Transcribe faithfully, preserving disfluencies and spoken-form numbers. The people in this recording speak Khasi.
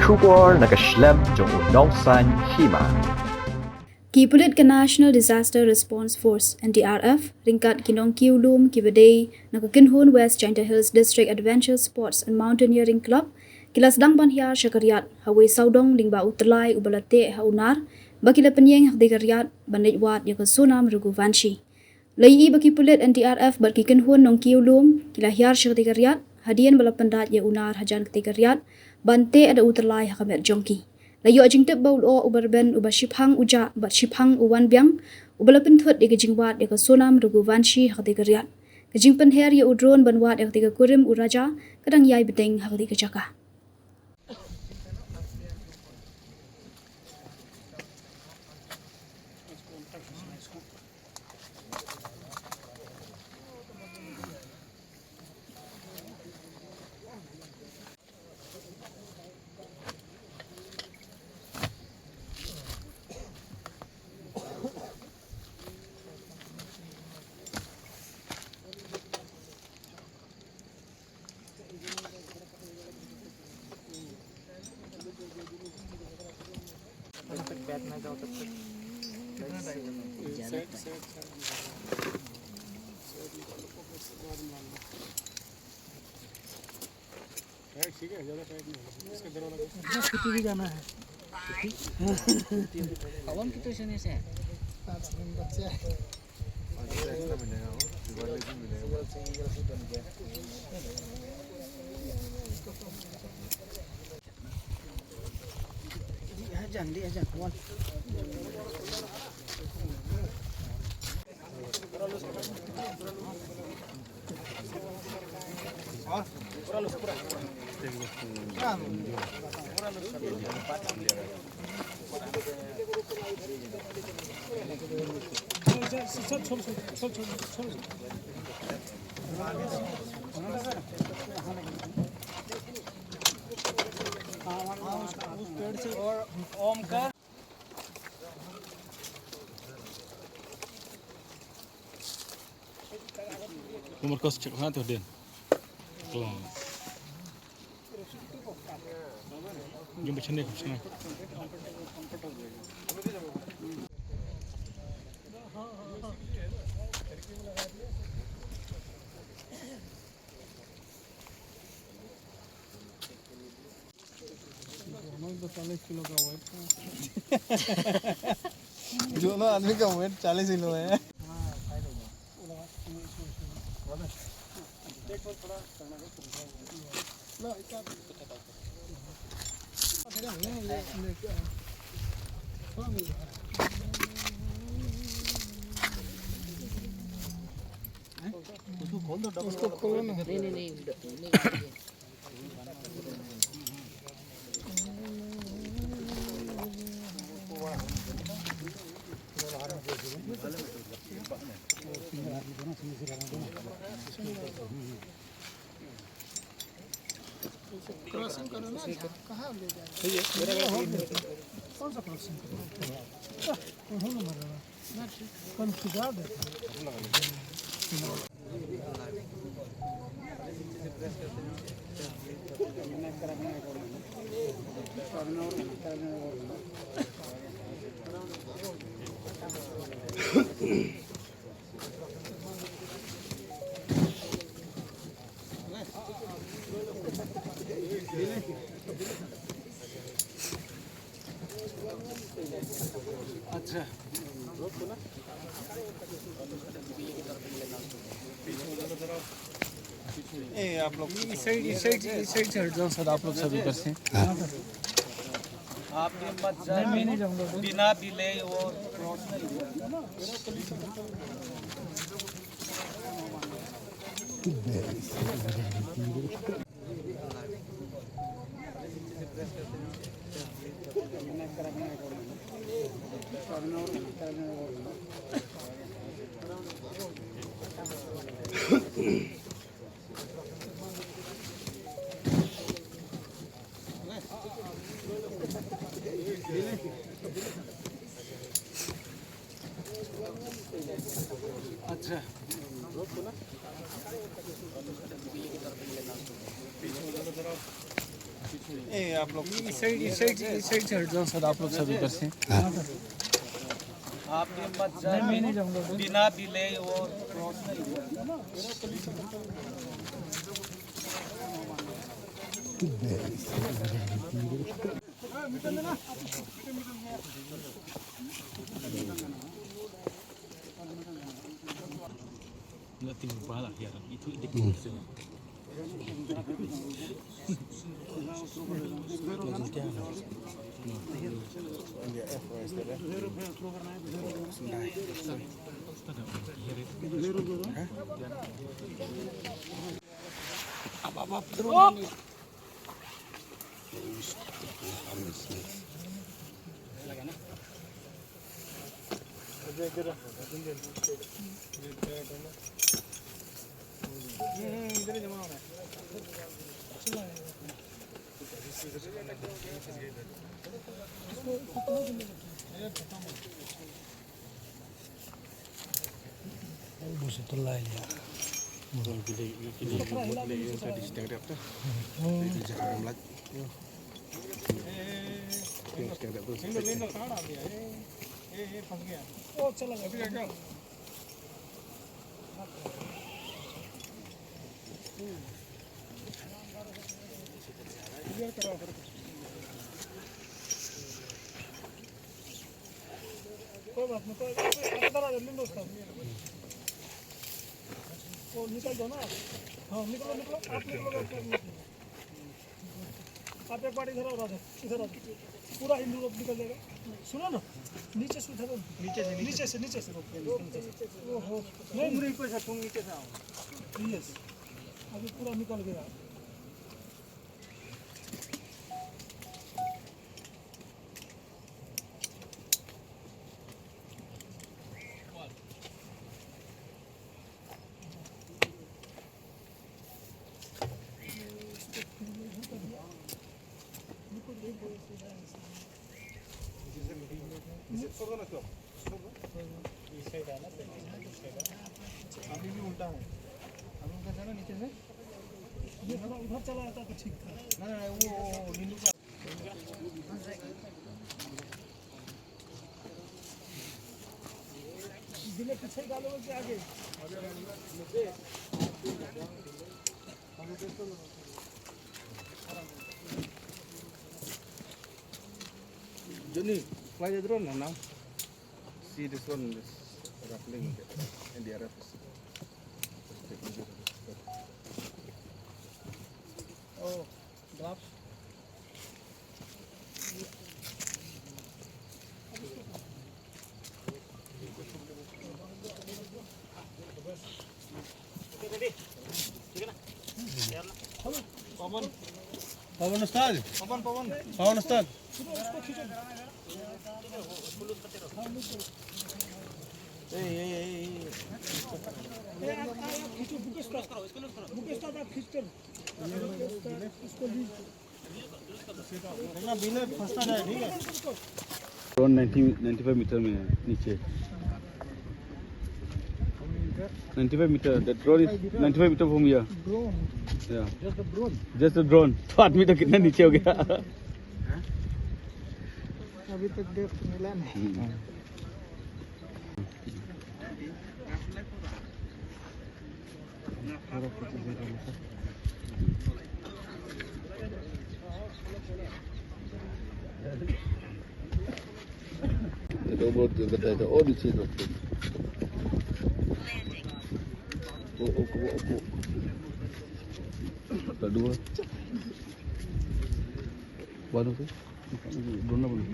Khubor na ka shlem jong u nongsaiñ hima. Ki pulit ka National Disaster Response Force, N D R F, ryngkat ki nongkiew lum kiba dei na ka kynhun West Jaintia Hills District Adventure Sports and Mountaineering Club, ki la sdang ban hiar sha ka riat ha wei sawdong lyngba u tyllai uba la teh ha u nar, ba ki la pynïeng ha katei ka riat ban leit wad ïa ka Sonam Raghuvanshi. La ïohi ba ki pulit N D R F bad ki kynhun nongkiew lum ki la hiar sha katei ka riat hadien ba la pyndait ïa u nar hajan katei ka riat ban teh da u tyllai ha ka met jong ki. La ïoh jingtip ba u lyoh uba rben uba shiphang u jah bad shiphang u wan biang, uba la pynthut ïa ka jingwad ïa ka Sonam Raghuvanshi ha katei ka riat. Ka jingpynher ïa u drone ban wad ïa katei ka kurim u Raja ka dang ïai bteng ha katei ka jaka. ठीक है, ज़्यादा टाइट नहीं होगा। इसका दरवाज़ा बस कितनी भी जाना है। हवा में कितने से है? बच्चे हैं। Nomor kos cek sana tu, Din. Tuh. Jom macam ni, macam ni. दोनों तो चालीस किलो का वेट है। दोनों आदमी का वेट चालीस किलो है। उसको खोलो ना। नहीं, नहीं, नहीं, नहीं। क्रॉसिंग करो ना, कहाँ ले जाएगा? कौन सा क्रॉसिंग करो? कौन सा नंबर है? कौन सी गार्ड है? अच्छा। ए, आप लोग इस साइड, इस साइड, इस साइड से हट जाओ सर, आप लोग सभी इधर से। आप भी मत जाओ, बिना delay वो क्रॉस नहीं हुआ। अच्छा। ए, आप लोग इस साइड, इस साइड, इस साइड से हट जाओ सर, आप लोग सब इधर से। आप भी मत जाओ, बिना डिले वो क्रॉस नहीं हुआ। कोई बात नहीं, कोई, कोई, आप इधर आ जाओ, लेने दो उसको। वो निकल जाओ ना। हाँ, निकलो, निकलो, आप निकलो, आप निकलो। आप एक बार इधर आओ, राजा, इधर आओ। पूरा हिंदू रोड निकल जाएगा। सुनो ना, नीचे से उधर आओ। नीचे से, नीचे से, नीचे से रोड पे निकल जाओ। ओहो, नहीं, मुझे ऊपर से, तुम नीचे से आओ। यस, अभी पूरा निकल गया। अभी भी उल्टा है। अभी उधर जाना नीचे से। ये थोड़ा उधर चला जाता तो ठीक था। ना, ना, वो, वो लिंबू का। जिले पीछे डालो कि आगे? Johnny, fly the drone now. See this one, this ruffling, N D R F. Oh, drops. पवन उस्ताद, पवन, पवन। पवन उस्ताद। ए, ए, ए, ए। ए, आप, आप खींचो, मुकेश का। मुकेश का, आप खींच कर। मुकेश का, इसको लीड। देखना, बिना फंसता जाए, ठीक है? Drone ninety, ninety-five meter में है, नीचे। Ninety-five meter, the drone is ninety-five meter from here. Drone? Yeah. Just the drone? Just the drone. तो आदमी तो कितना नीचे हो गया? अभी तक डेप्थ मिला नहीं। हम्म। ये तो बहुत गंदा है, और नीचे दो। ओ, ओ, ओ, ओ। लड्डू है। बालों से। दोनों बोलो।